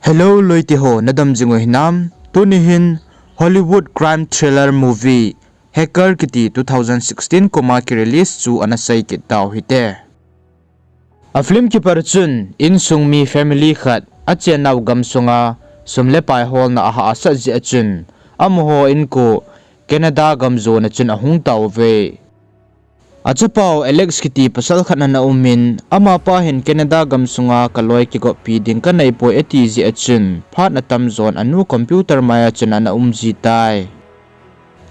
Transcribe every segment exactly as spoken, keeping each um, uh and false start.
Hello loite ho, nadam jing u hinam? Tuni hin Hollywood crime thriller movie Hacker kiti two thousand sixteen kum a ki release chu ana sei kit tau hite. A film kipat chun insung mi family khat achennau gamsunga sum le pai holna ahahsat jeh a chun amaho inko Canada gam jona chun ahung tauve. Achapau Alex kiti pasal khat ana umin, amapa hin Canada gamsunga kaloi kigoppi ding kaneipoi ati jeh a chun phat atamjon anu computer maiya chun ana um jitai.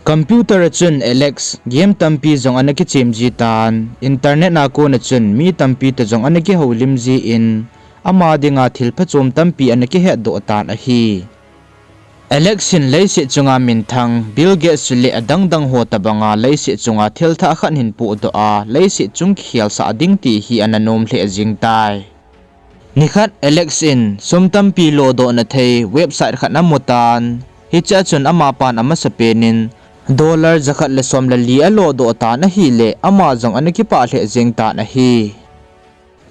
Computer a chun Alex game tampi jong ana kichem jitan, internet a kona chun mi tampi toh jong ana kihoulim jin, ama dinga thil phachom tampi ana kihetdoh tan ahi. Alex hin leiset chunga minthang Bill Gates chule adangdang ho tobanga leiset chunga thilthah khat hin pohdoh a leiset chung kikhelsah ding ti hi ana nom lheh jeng tai. Nikhat Alex in sum tampi lodohna thei website khat amutan, hichea chun amapan amasapen in dollar jakhat le som le li alodoh tan ahile ama jong ana kipah lheh jeng tan ahi.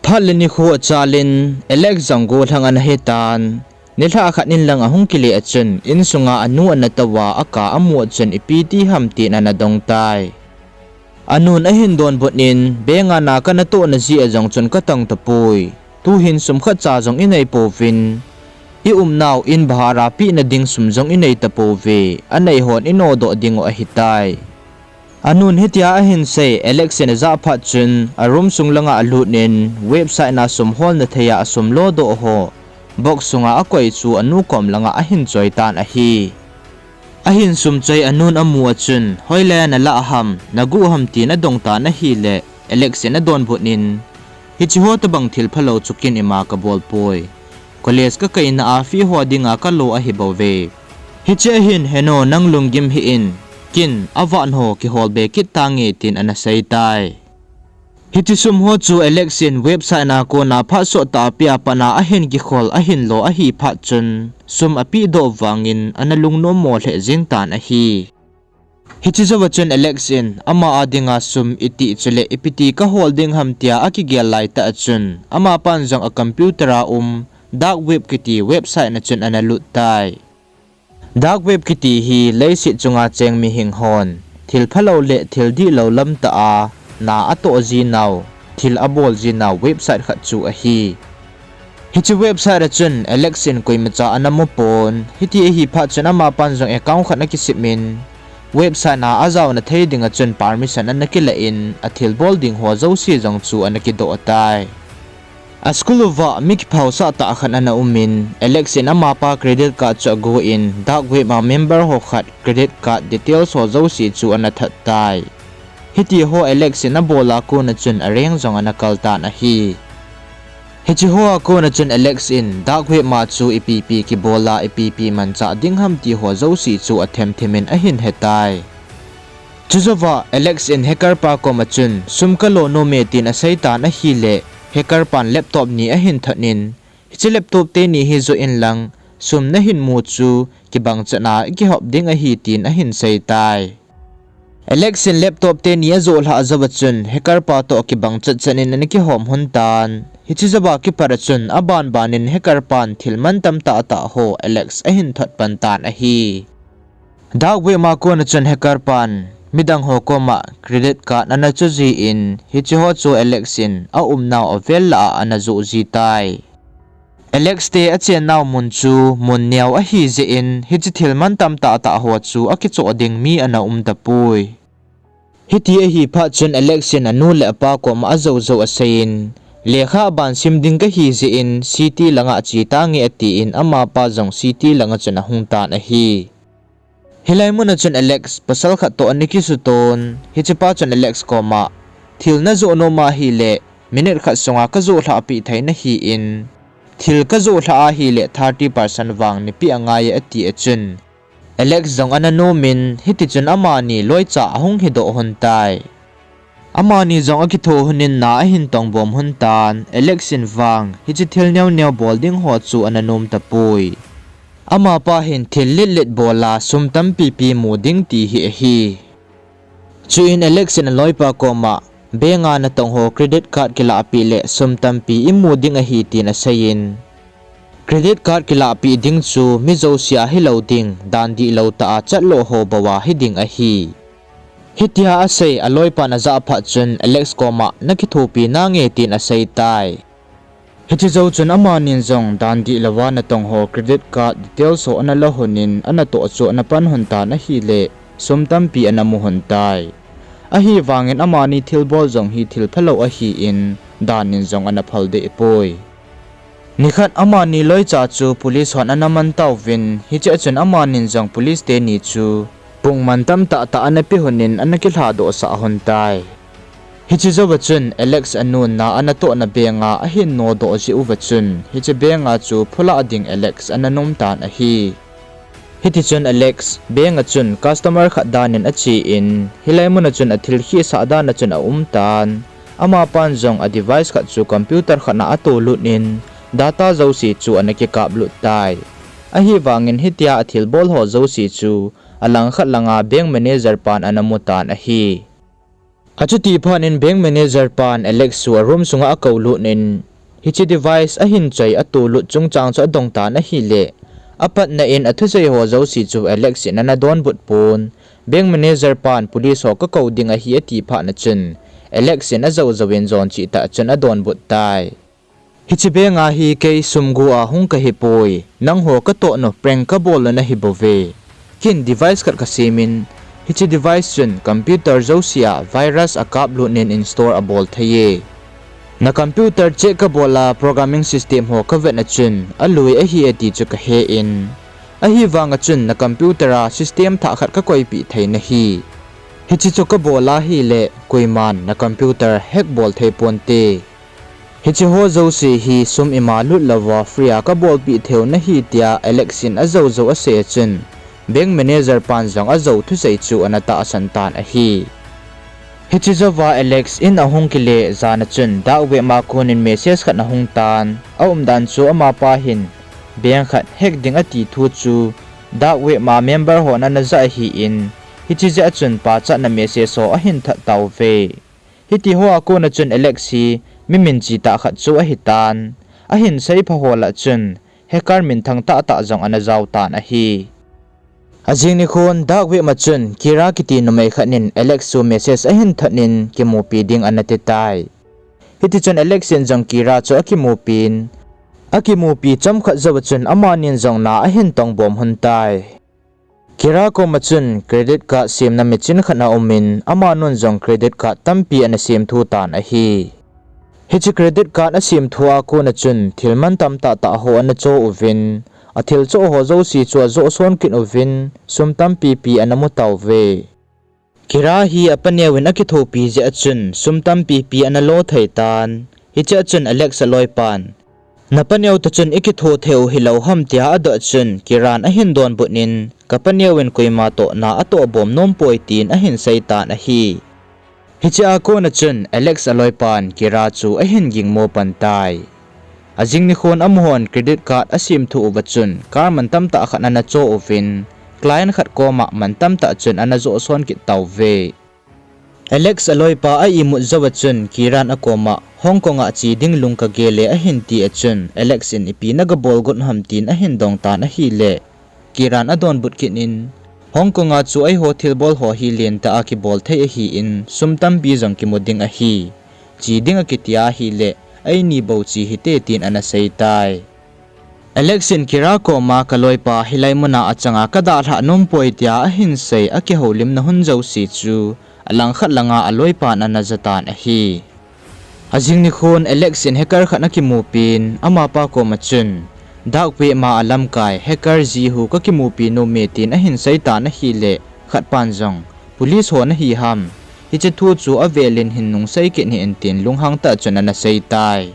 Phat le nikho achalin Alex jong gollhang ana hitan, nilhah khat in lang ahung kile a chun insunga anu ana touva aka amu a chun ipi ti ham tin ana dong tai. Anun ahin donbut in, bank a na kana tohna jeh a jong chun katong tapoi. Tuhin sum khatcha jong inei pouvin, i umnau in bhara pehna ding sum jong inei tapouve, anei hon inodoh dingu ahitai. Anun hitia ahin sei, Alex in ajah phat chun a room sung langa alut in website na sum holna thei a asum lodoh ho box sunga akoi chu anu kom langa ahin choi tan ahi. Ahin sum choi anun amu a chun, hoilai a nalah ham, naguh ham tin adong tan ahile, Alex in adonbut in, hiche ho tobang thil phalou chu ken ima kabol poi. College kakaina a fee ho dinga kalo ahi bouve. Hichea hin heno nang lunggim hih in, ken avat ho kihol be kit tange tin ana sei tai. Hiche sum ho chu Alex in website na kona phat sottah a pea pat a ahin kikhol ahin lo ahi phat chun sum apehdoh vangin ana lungnommo lheh jeng tan ahi. Hiche jouva chun Alex in ama a dinga sum itih chule ipiti kahol ding ham tia akigel laitah a chun amapan jong a computer a um dark web kiti website na chun ana lut tai. Dark web kiti hi leiset chunga cheng mihing hon thil phalou le thil dihlou lamtah a na atoh jinau, thil abol jinau website khat chu ahi. Hiche website a chun Alex in koimacha ana mupon, hiti ahi phat chun amapan jong account khat akisem in, website na ajaona thei dinga chun permission ana kilah in, athilbol ding ho jouse jong chu ana kidoh tai. A school uva mi kiphaosah tah khat ana umin, Alex in amapa credit card chu agon, dark web a member ho khat credit card details ho jouse chu ana that tai. Hitiho Alex in abol a kona chun areng jong ana kal tan ahi. Hicheho a kona chun Alex in dark web ma chu ipipi kibol a ipipi manchah ding ham tiho jouse chu athemthem in ahin hetai. Chujouva Alex in hacker pa koma chun sum kalo nome tin aseitan ahile, hacker pan laptop ni ahin thot in, hiche laptop teni hi joh inlang, sum nahin mu chu kibang chatna ikihop ding ahi tin ahin seitai. Alex in laptop teni ajoh lhah jouva chun hacker pa toh kibang chatchat in ana kihom lhon tan. Hiche jouva kipat a chun abanban in hacker pan thil mantam tahtah ho Alex ahin thot pan tan ahi. Dark web ma kona chun hacker pan midang ho koma credit card ana cho jin, hicheho chu Alex in aumnau avel lah a ana joh jitai. Alex te achennau mun chu mun neo ahi jeh in, hiche thil mantam tahtah ho chu akichoh ding mi ana um tapoi. Hiti ahi phat chun Alex in anu le apa koma ajou jou aseiyin, lekha aban sim ding kahi jeh in city langa che tange atin, amapa jong city langa chun ahung tan ahi. Hilai muna chun Alex pasal khat toh ana kisuton, hichepa chun Alex koma, thil najoh nom ahile, minute khat sunga kajoh lhahpeh thei nahin, thil kajoh lhah ahile thirty percent vang napeh angai e ati a chun, Alex jong ana nomin, hitichun amani loicha ahung hidoh lhon tai. Amani jong akitho lhonin na ahin tongbom lhon tan, Alex in vang hiche thil neo neo bol ding ho chu ana nom tapoi. Amapa hin thil lit lit bol a sum tampipi mu ding ti hi ahi. Chuin Alex in aloipa koma, bank a natong ho credit card kilahpeh le sum tampi imu ding ahi tin aseiyin, Credit card kilahpeh ding chu mi jousea hilou ding, dan dihlou tah a chatlo ho bou a hiding ahi. Hitia asei aloipan ajah phat chun Alex koma nakithopi nange tin aseitai. Hiche jou chun amanin jong dan dihlou a natong ho credit card details ho analah lhonin anatoh chu anapan lhon tan ahile, sum tampi anamu lhon tai. Ahivangin amani thilbol jong hi thil phalou ahin, danin jong anaphal dehpoi. Nikhat amani loicha chu police hon anaman tauvin, hichea chun amanin jong police teni chu pung mantam tahtah anape lhonin anakilhadohsah lhon tai. Hiche jouva chun Alex anunna anatohna bank a ahin nodoh jeh uva chun, hiche bank a chu phulah ding Alex ananom tan ahi. Hitichun Alex bank a chun customer khat danin achen, hilai muna chun athil khehsah dana chun aumtan, amapan jong a device khat chu computer khat na atolut in, data jouse chu anakikaplut tai. Ahivangin hitia athilbol ho jouse chu alangkhat langa bank manager pan anamutan ahi. Achuti phatnin bank manager pan Alex chu aroom sunga akoulut in, hiche device ahin choi atolut chungchang chu adongtan ahile, apatna in athusei ho jouse chu Alex in anadonbut pon, bank manager pan police ho kakou ding ahi ati phatna chun, Alex in ajou jouvin jon chehtah chun adonbut tai. Hiche bank a hi kei sum go a hung kahipoi, nangho katohnu prank kabol u nahibouve. Ken device khat kasemin, hiche device chun computer jousea virus akaplut in install abol thei e. Na computer check kabol a programming system ho kavetna chun alui ahi e ti chu kahen, ahivanga chun na computer a system thah khat kakoipeh thei nahi. Hiche chu kabol ahile koiman na computer hack bol thei ponte. Hiche ho jouse hi sum ima lut louva free a kabolpeh theiu nahi tia Alex in ajou jou asei a chun, bank manager pan jong ajou thusei chu anatahsan tan ahi. Hiche jouva Alex in ahung kile jana chun dark web ma konin message khat ahung tan, aumdan chu amapa hin bank khat hack ding ati thu chu dark web ma member hon anajah ahin, hiche jeh a chun pachatna message ho ahin that tauve. Hitiho a kona chun Alex hi mi minchi tah khat chu ahitan, ahin seipha ho lah chun hacker minthang tahtah jong anajao tan ahi. Ajing nikhon dark web ma chun Kira kiti numei khat in Alex chu message ahin thatnin kimupi ding anati tai. Hitichun Alex in jong Kira chu akimupin, akimupi chomkhat jouva chun amanin jong na ahin tongbom lhon tai. Kira koma chun credit card semna machine khat aumin, amanun jong credit card tampi anasemthu tan ahi. Hiche credit card asemthu a kona chun thil mantam tahtah ho anacho uvin, athil choh ho jouse chu ajohson kit uvin, sum tampipi anamu tauve. Kira hi apaneuvin akithopi jeh a chun sum tampipi analo thei tan. Hichea chun Alex aloipan, napaneu toh chun ikitho theiu hilou ham tia adoh chun Kiran ahin donbutnin, kapaneuvin koima toh na atohbom nompoi tin ahin seitan ahi. Hichea kona chun Alex aloipan Kira chu ahin gingmo pan tai. Ajing nikhon amahon credit card asemthu uva chun car mantam tah khat anacho uvin, client khat koma mantam tah chun anajohson kit tauve. Alex aloipa a imut jouva chun Kiran akoma, Hong Kong a che ding lung kagel e ahin tia chun, Alex in ipi nagabol got ham tin ahin dongtan ahile, Kiran adonbut kit in, Hong Kong a chu eiho thilbol ho hi lentah a kibol thei ahin, sum tampi jong kimu ding ahi. Che ding akiti ahile, eini bou che hite tin anasei tai. Alex in Kira koma kaloipa hilai muna achanga kadalhah nompoi tia ahinsei akihoulimna hun jouse chu alangkhat langa aloipan anajatan ahi. Ajing nikhon Alex in hacker khat akimupin amapa koma chun, dark web ma alamkai hacker Jihu kakimupi nome tin ahinseitan ahile, khatpan jong, police ho nahi ham, hiche thu chu avelin hin nungsei kit hih in tin lunghang tah chun anasei tai.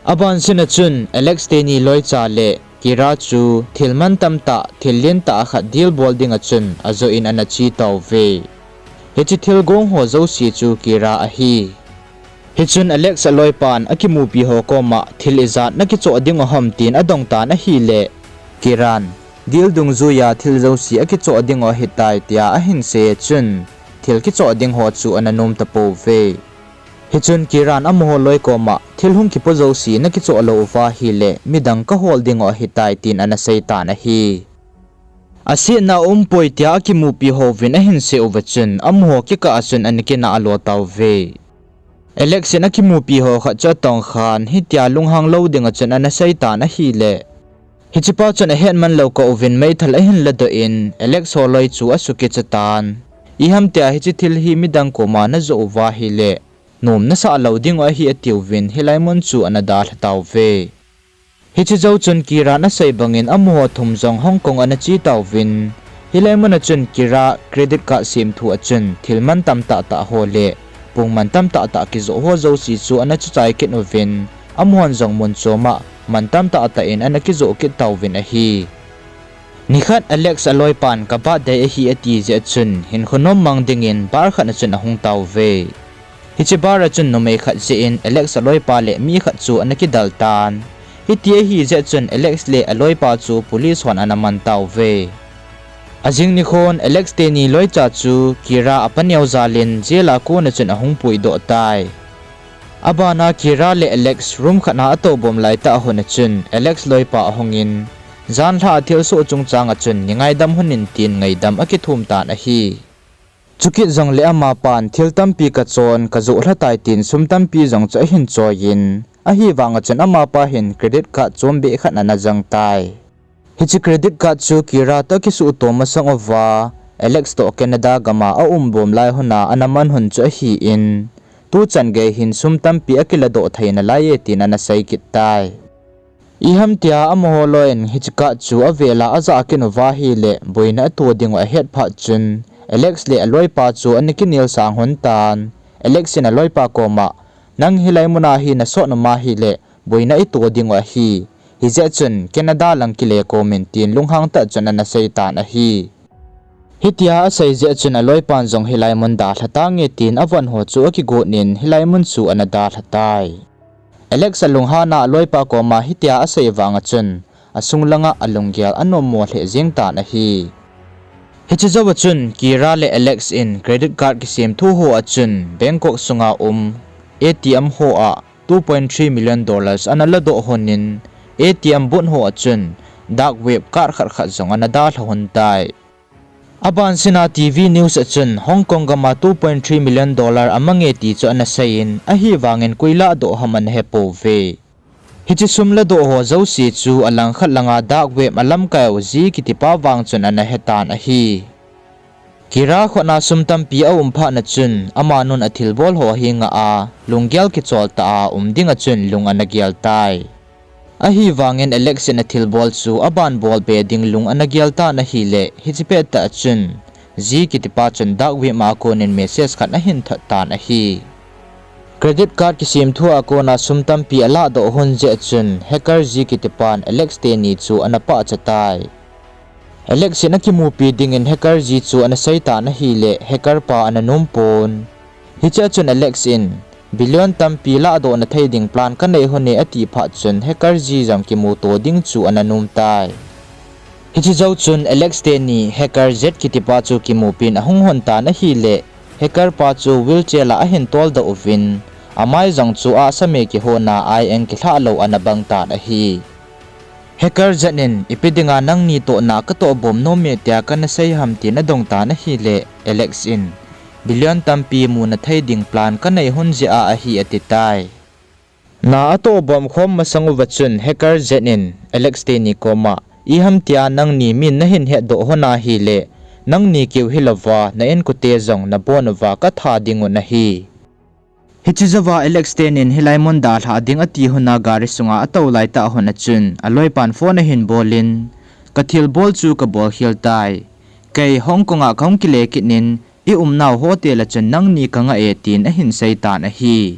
Abansina chun Alex teni loicha le Kira chu thil mantam tah, thil lentah khat deal bol dinga chun ajoh in anache tauve. Hiche thilgong ho jouse chu Kira ahi. Hichun Alex aloipan akimupi ho koma thil ijat nakichoh dingu ham tin adongtan ahile, Kiran, deal dungjuiya thil jouse akichoh dingu ahitai tia ahinsei chun, thil kichoh ding ho chu ananom tapouve. Hichun Kira'n amaho loi koma, thil hung kipo jouse nakichoh lou uva ahile, midang kahol diu ahitai tin ana seitan ahi. Asetna umpoi tia akimupi hovin ahin sei uva chun, amaho kikah a chun ana kinah lo tauve. Alex in akimupi ho khat chu atongkhan, hitia lunghang lou dinga chun ana seitan ahile, hichepa chun ahetman lou kah uvin meithal ahin ladoh in, Alex ho loi chu asukicha tan. Iham tia hiche thil hi midang koma najoh uva ahile, nom nasah lou diu ahi atiuvin, hilai mun chu ana dalha tauve. Hiche jou chun Kira'n asei bangin amaho thum jong Hong Kong ana che tauvin, hilai muna chun Kira credit card semthu a chun thil mantam tahtah ho le pung mantam tahtah kijoh ho jouse chu ana chuchai kit uvin, amahon jong mun choma mantam tahtah in ana kijoh kit tauvin ahi. Nikhat Alex aloipan ka birthday ahi ati jeh chun hinkho nom mang dingin bar khat a chun ahung tauve. Hiche bar a chun numei khat jeh in Alex aloipa le mi khat chu ana kidal tan. Hiti ahi jeh chun Alex le aloipa chu police hon ana man tauve. Ajing nikhon Alex teni loicha chu Kira apa neo jalin jail a kona chun ahung puidoh tai. Abana Kira le Alex room khat a atobom laitah hun a chun Alex loipa ahungin, janlhah a thilsoh chungchang a chun nei ngaidam lhonin tin ngaidam akithum tan ahi. Chukit jongle amapan thil tampi kachon kajoh lhatai tin sum tampi jong chu ahin choiyin, ahivanga chun amapa hin credit card chombeh khat ana jang tai. Hiche credit card chu Kira toh akisuhto masang uva, Alex toh Canada gama aumbom lai huna ana man hun chu ahin, tuchan gei hin sum tampi akiladoh thei nalai e tin ana sei kit tai. Iham tia amaho loiin hiche card chu avela ajah kit uva ahile, boina ato diu ahet phat chun, Alex le aloipa chu ana kinel sang lhon tan. Alex in aloipa koma, nang hilai muna hi nasot nom ahile, boina ito diu ahi. Hijeh chun Canada lang kile komin tin lunghang tah chun ana seitan ahi. Hitia asei jeh chun aloipan jong hilai mun dalha tange tin avon ho chu akigot in hilai mun chu ana dalha tai. Alex alunghana aloipa koma hitia asei vanga chun, asung langa alunggel anommo lheh jeng tan ahi. Hiche jouva chun Kira le Alex in credit card kisemthu ho a chun Bangkok sunga um A T M ho a two point three million dollars ana ladoh lhonin, A T M booth ho a chun dark web card khat khat jong ana dalha lhon tai. Abansina T V news a chun Hong Kong gama two point three million dollar amange ti chu ana seiyin, ahivangin koi ladoh ham ana hepouve. Hiche sum ladoh ho jouse chu alangkhat langa dark web alamkai u Zi kitipa vang chun ana hetan ahi. Kira khutna sum tampi aum phatna chun, amanun athilbol ho hi ngah a, lunggel kichol tah a um dinga chun lung ana gel tai. Ahivangin Alex in athilbol chu aban bolbe ding lung ana gel tan ahile, hiche pettah chun, Zi kitipa chun dark web a konin message khat ahin thot tan ahi. Credit card kisemthu a kona sum tampi aladoh lhon jeh chun, hacker Zi kitipan Alex teni chu ana pahcha tai. Alex in akimupi dingin hacker Zi chu ana seitan ahile, hacker pa ana nompon. Hichea chun Alex in, billion tampi ladohna thei ding plan kanei lhone ati phat chun hacker Zi jong kimuto ding chu ana nom tai. Hiche jou chun Alex teni hacker Z kitipa chu kimupin ahung lhon tan ahile, hacker pa chu wheelchair a ahin toldoh uvin, amai jong chu ahsa me kihona aieng kilhah lou ana bang tan ahi. Hacker Z in, ipi dinga nangni toh na katohbom nom e tia kana sei ham tin adong tan ahile, Alex in, billion tampi muna thei ding plan kanei lhon jeh a ahi ati tai. Na atohbom khom masang uva chun hacker Z in Alex teni koma, iham tia nangni min nahin hetdoh lhon ahile, nangni keu hilouva, na inkote jong nabon uva katha dingu nahi. Hiche jouva Alex tenin hilai mun dalha ding ati lhona gari sunga atou laitah lhon a chun, aloipan phone ahin bolin, kathilbol chu kabol khel tai. Kei Hong Kong a kahung kile kit in, i umnau hotel a chun nangni kangah e tin ahin seitan ahi.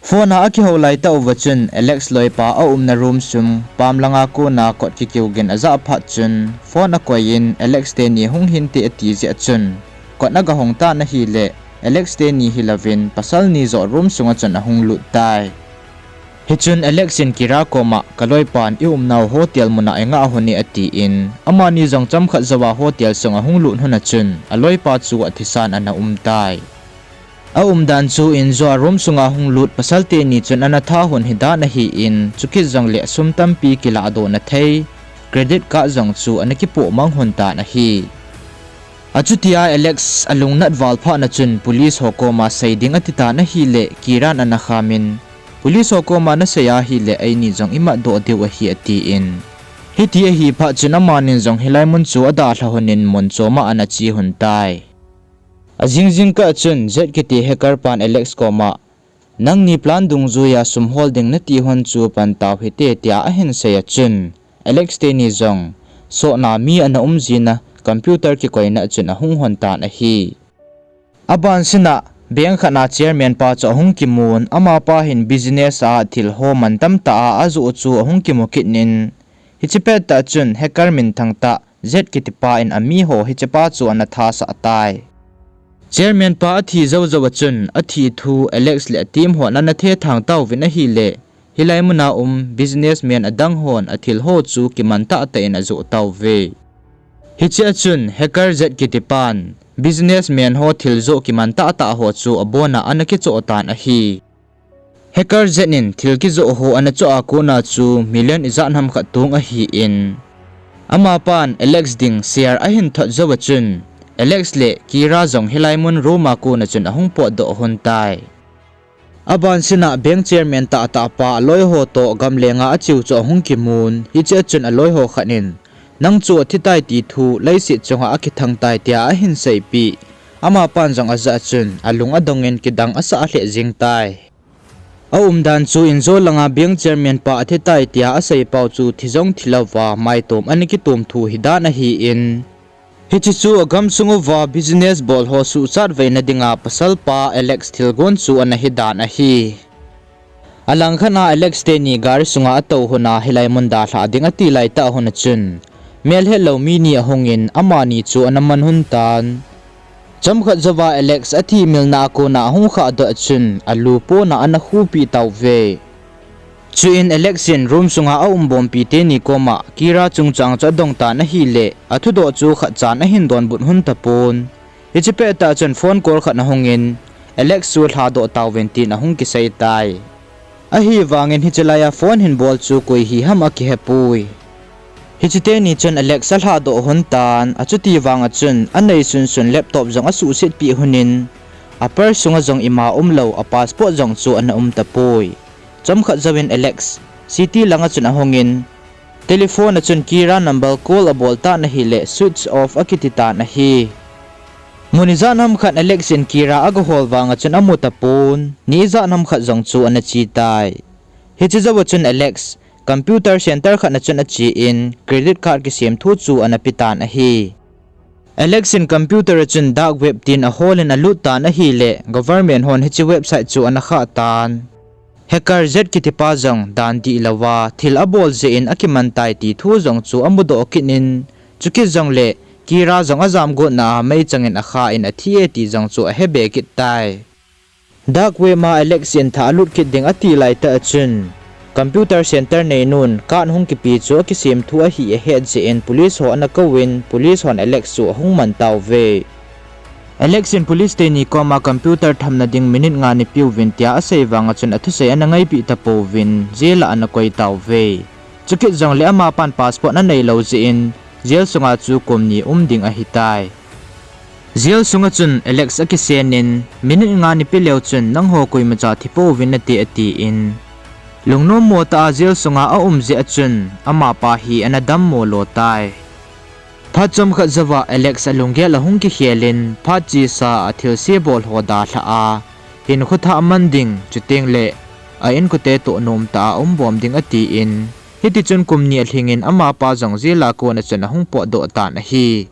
Phone a akihou laitah uva chun Alex loipa aumna room sung pam langa kona kot kikiu gin ajah phat chun phone akoiyin Alex teni hung hinte ati jeh a chun kot agahong tan ahile Alex teni hilouvin pasal ni joh room sunga chun ahung lut tai. Hichun Alex in Kira koma kaloipan i umnau hotel muna ingah lhone atin amani jong chomkhat jouva hotel sunga hung lut lhon a chun aloipa chu athisan ana um tai. Aumdan chu injo a room sunga hung lut pasal teni chun ana tha hon hidan ahin, chukit jongle sum tampi kiladoh na thei credit card jong chu ana kipoh mang hon tan ahi. Achutia Alex alungnat val phat na chun police ho koma sei ding ati tan ahile, Kiran ana khamin, police ho koma nasei ahile eini jong imat doh diu ahi atin. Hiti ahi phat chun amanin jong hilai mun chu adalha honin mun choma ana che hon tai. Ajing jingkah chun Zed kiti hacker pan Alex koma, nangni plan dungjuia sum hol ding nati hon chu pan tau hite tia ahin sei a chun, Alex teni jong, sohna mi ana um jina computer kikoina chun ahung hon tan ahi. Abansina, bank khat na chairman pa chu ahung kimun, amapa hin business a thil ho man tamtah a ajoh chu ahung kimu kit in, hiche pettah chun hacker minthang tah Zed kitipa in amiho hichepa chu ana thasah tai. Chairman pa athi joujou a chun athi thu Alex le ateam hon ana thethang tauvin ahile, hilai muna um businessman adang hon athil ho chu kiman tahtah in ajoh tauve. Hichea chun hacker Zed kitipan businessman ho thil joh kiman tahtah ho chu abona ana kichoh tan ahi. Hacker Zed in thil kijoh ho ana choh a kona chu million ijat ham khat tong ahin, amapan Alex ding share ahin thot jouva chun, Alex le Kira jong hilai mun room a kona chun ahung potdoh hon tai. Abansina bank chairman tahtah pa aloiho toh gamlenga acheu chu ahung kimun, hichea chun aloiho khat in, nang chu athitai ti thu leiset chunga akithang tai tia ahin seipeh. Amapan jong ajah a chun alung adongin kidang asah lheh jeng tai. Aumdan chu injo langa bank chairman pa athitai tia aseipau chu thi jong thilouva maitom ana kitom thu hidan ahin, hiche chu agamsung uva business bol ho suhchat veina dinga pasalpa Alex thilgon chu ana hidan ahi. Alangkhat a Alex teni gari sunga atou hon a hilai mun dalhah ding ati laitah hon a chun, melhetlou mi ni ahungin amani chu ana man hon tan. Chomkhat jouva Alex athimilna a kona ahung khahdoh a chun alu pona ana khupeh tauve. Chuin Alex in room sunga aumbompi teni koma Kira chungchang chu adong tan ahile, athudoh chu khatchan ahin donbut hon tapon. Hiche pettah chun phone call khat ahungin, Alex chu lhadoh tauvin tin ahung kisei tai. Ahivangin hiche laiya phone hin bol chu koi hi ham akihepoi. Hiche teni chun Alex alhadoh hon tan, achuti vanga chun anei sunsun laptop jong asuhsetpeh honin, apurse sunga jong ima umlou, apassport jong chu ana um tapoi. Chomkhat jouvin Alex city langa chun ahungin, telephone a chun Kira number call abol tan ahile switch off akiti tan ahi. Mun ijat ham khat Alex in Kira agahol vanga chun amu tapon, ni ijat ham khat jong chu ana che tai. Hiche jouva chun Alex computer center khat na chun achen credit card kisem thu chu ana pe tan ahi. Alex in computer a chun dark web tin aholin alut tan ahile, government hon hiche website chu ana khah tan. Hacker Zed kitipa jong dan dihlouva thil abol jeh in akiman tai ti thu jong chu amudoh kit in, chukit jongle Kira jong ajamgotna a meichangin akha in athi e ti jong chu ahebe kit tai. Dark web a Alex in thah alut kit ding ati laitah a chun, computer center neinun card hung kipe chu akisem thu ahi ahet jeh in police ho ana kouvin, police hon Alex chu ahung man tauve. Alex in police teni koma computer thamna ding minute nga neipeh uvin tia asei vanga chun athusei ana ngaipeh tapouvin, jail a ana koi tauve. Chukit jongle amapan passport aneilou jeh in, jail sunga chu kum ni um ding ahitai. Jail sunga chun Alex akisenin, minute nga neipeh leu chun nangho koimacha thipouvin nate atin, lungnommo tah a jail sunga aum jeh a chun amapa hi ana dammo lo tai. Phat chomkhat jouva Alex alunggel ahung kikhelin, phat chesa a thilse bol ho dalhah a, hinkho thah man ding, chutengle a inkote toh nomtah a umbom ding atin, hitichun kum ni alhingin amapa jong jail a kona chun ahung potdoh tan ahi.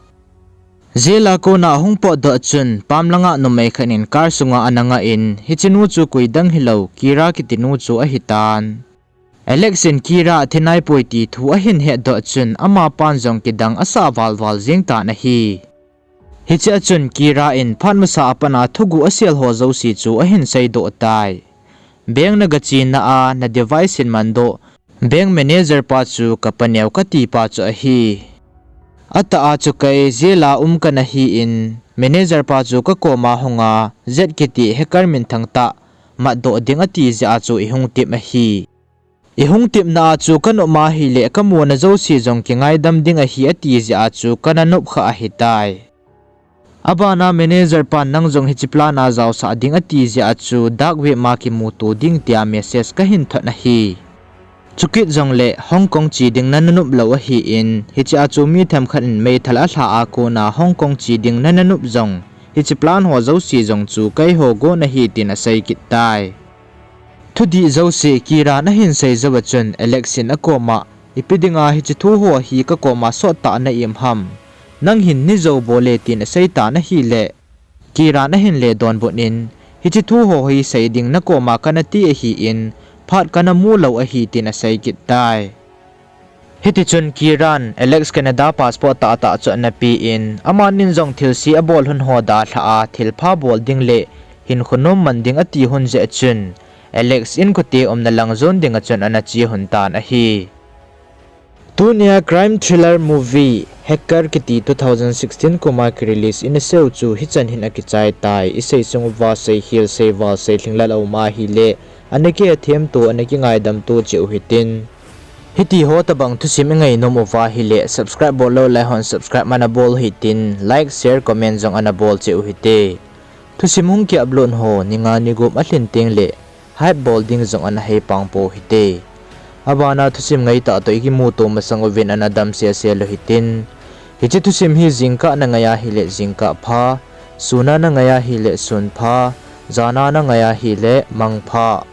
Jail a kona ahung potdoh chun, pam langa numei khat in car sunga ana ngah in, hichenu chu koidang hilou, Kira kitinu chu ahitan. Alex in Kira athi naipoi ti thu ahin hetdoh chun, amapan jong kidang asah valval jeng tan ahi. Hichea chun Kira in phat masa a pat a thuguh asel ho jouse chu ahin seidoh tai. Bank nagachena a na device hin mandoh, bank manager pa chu kapaneo katipa chu ahi. Atah a chu kei jail a um kana hin, Manager pa chu kakoma hunga, Zed kiti hacker minthang tah matdoh ding ati jeh a chu ihung tep ahi. Ihung tepna a chu kanop ma ahile kamuna jouse jong kingaidam ding ahi ati jeh a chu kana nop kha ahitai. Abana manager pan nang jong hiche plan a jaosah ding ati jeh a chu dark web ma kimuto ding tia message kahin thot ahi. Chukit jongle Hong Kong che ding nana nop lou ahin, hiche a chu mi themkhat in meithal alha a kona Hong Kong che ding nana nop jong, hiche plan ho jouse jong chu keiho gon ahi tin asei kit tai. Thudih jouse Kiran ahin sei jouva chun Alex in akoma, ipi dinga hiche thu ho hi kakoma sottah na im ham? Nang hin neijou bol e tin asei tan ahile, Kiran ahin le donbut in, hiche thu ho hi sei ding nakoma kana ti ahin, phat kana mu lou ahi tin asei kit tai. Hitichun Kiran, Alex Canada passport tahtah chu ana pe in, amanin jong thilse abol lhon ho dalhah a, thilpha bol ding le hinkho nom man ding ati lhon jeh chun, Alex inkote umna lang jon dinga chun ana che lhon tan ahi. Tunia crime thriller movie Hacker kiti two thousand sixteen kuma kirelease in aseiu chu hichan hin akichai tai. Isei sung uva seihil, seival, seilhing lal aum ahile, ana kihethem to, ana kingaidam to cheh u hitin. Hitiho tobang thusim ingainom uva ahile, subscribe bol lou lai hon subscribe ana bol hitin, like, share, comment jong ana bol cheh u hite. Thusim hung ki upload ho ninga nigup alhin tengle, hype bol ding jong ana hei pang pou hite. Abana thusim ngaitah toh ikimuto masang uvin ana dam sese lou hitin. Hiche thusim hi jingkah nangai ahile jingkah pha, suna nangai ahile sun pha, jana nangai ahile mang pha.